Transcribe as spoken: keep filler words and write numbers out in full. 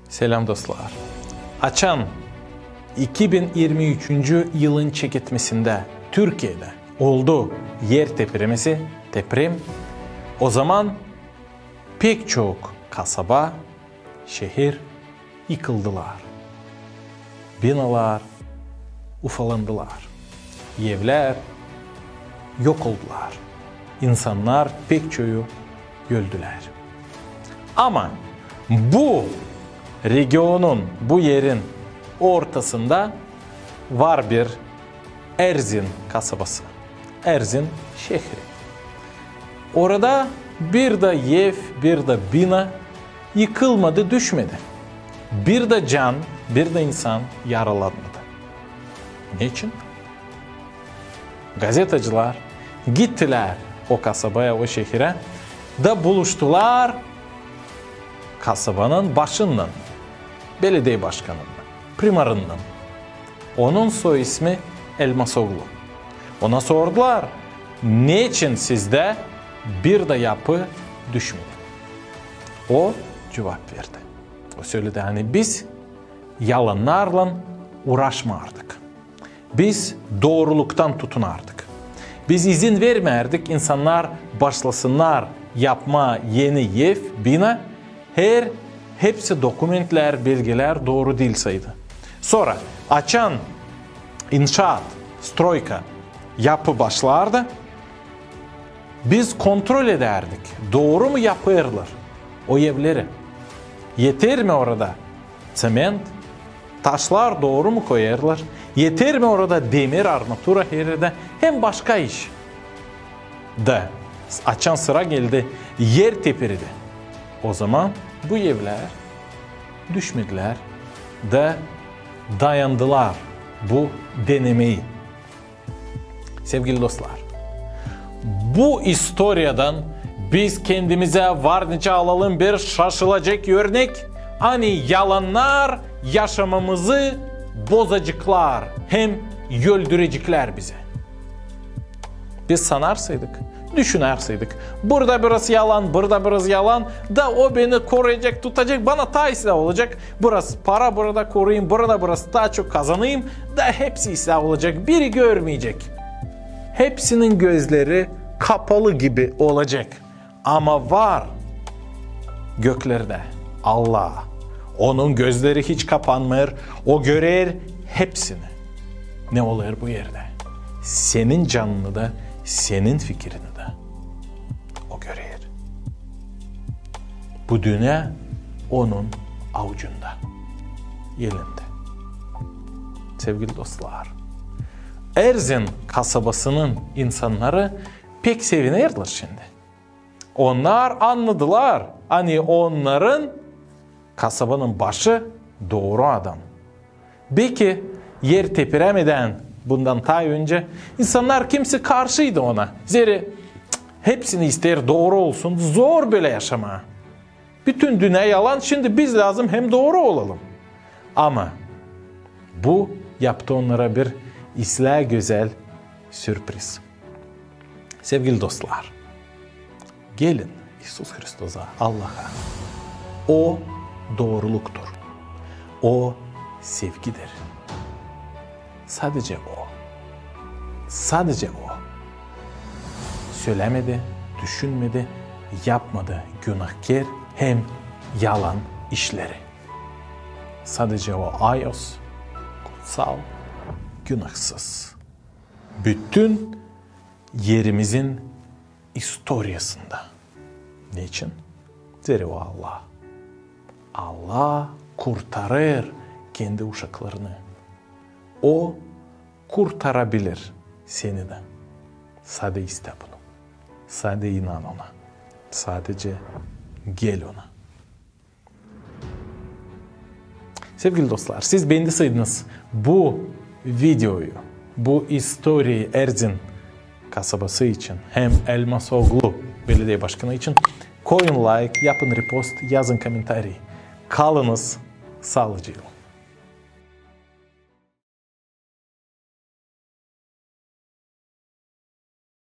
Selam, dostlar. Açan iki bin irmi üçüncü yılın çeketmesindä Türkiyedä oldu er tepiremesi, deprem, o zaman pek çok kasaba, şehir yıkıldılar. Binalar ufalandılar. Evlär yok oldular. İnsannar pek çoyu öldülär. Ama bu regionun, bu erin ortasında var bir Erzin kasabası, Erzin şehri. Orada bir dä ev, bir dä bina yıkılmadı, düşmedi. Bir dä can, bir dä insan yaralanmadı. Neçin? Gazetacılar gittilär o kasabaya, o şehirä da buluştular kasabanın başınnan, belediye başkanınnan, primarınnan. Onun soy ismi Elmasoglu. Ona sordular: "Neçin sizdä bir dä yapı düşmedi?" O cuvap verdi. O söledi, ani biz yalannarlan uuraşmardık. Biz dooruluktan tutunardık. Biz izin vermärdik insannar başlasınnar yapmaa eni ev, bina, eer hepsi dokumentlär, belgelär dooru diil saydı. Sora, açan inşaat, stroyka, yapı başlardı, biz kontrol edärdik, dooru mu yapêrlar o evleri, eter mi orada ţement, taşlar dooru mu koyêrlar, eter mi orada demir, armatura her erdä hem başka iş. Da açan sıra geldi er tepiridi, o zaman bu evlär düşmedilär da dayandılar bu denemeyi. Sevgili dostlar, bu istoriyadan biz kendimizä var nicä alalım bir şaşılacek örnek, ani yalannar yaşamamızı bozaceklar hem öldüreceklär bizi. Biz sanarsaydık, düşünärsaydık, burada biraz yalan, burada biraz yalan, da o beni koruyacek, tutacek, bana taa islää olacek, biraz para burada koruyayım, burada biraz taa çok kazanayım, da hepsi islää olacek, biri görmeyecek. Hepsinin gözleri kapalı gibi olacek. Ama var göklerdä Allah. Onun gözleri hiç kapanmêêr. O görer hepsini, ne olêr bu erdä. Senin canını da, senin fikirini dä O görer. Bu dünnä Onun avucunda, elindä. Sevgili dostlar, Erzin kasabasının insannarı pek sevinerlär şindi. Onnar annadılar, ani onnarın kasabanın başı dooru adam. Beki er tepirämedän bundan taa öncä insannar kimisi karşıydı ona. Zerä hepsini isteer dooru olsun, zor bölä yaşamaa. Bütün dünnä yalan, şindi biz lääzım hem dooru olalım. Ama bu yaptı onnara bir islää gözäl sürpriz. Sevgili dostlar, gelin İisus Hristosa, Allaha. O dooruluktur. O sevgidir. Sadecä O. Sadecä O. Sölämedi, düşünmedi, yapmadı günahkär hem yalan işleri. Sadecä O ayos, kutsal, günahsız. Bütün erimizin istoriyasında. Neçin? Zerä O Allah. Allah kurtarêr kendi uşaklarını. O kurtarabilir seni dä. Sade istä bunu. Sade inan Ona. Sadecä gel Ona. Sevgili dostlar, siz beendiseydiniz bu videoyu, bu istoriyayı Erzin kasabası için hem Elmasoglu belediye başkanı için, koyun layk, yapın repost, yazın komentariy. Kalınız saalıcaklan.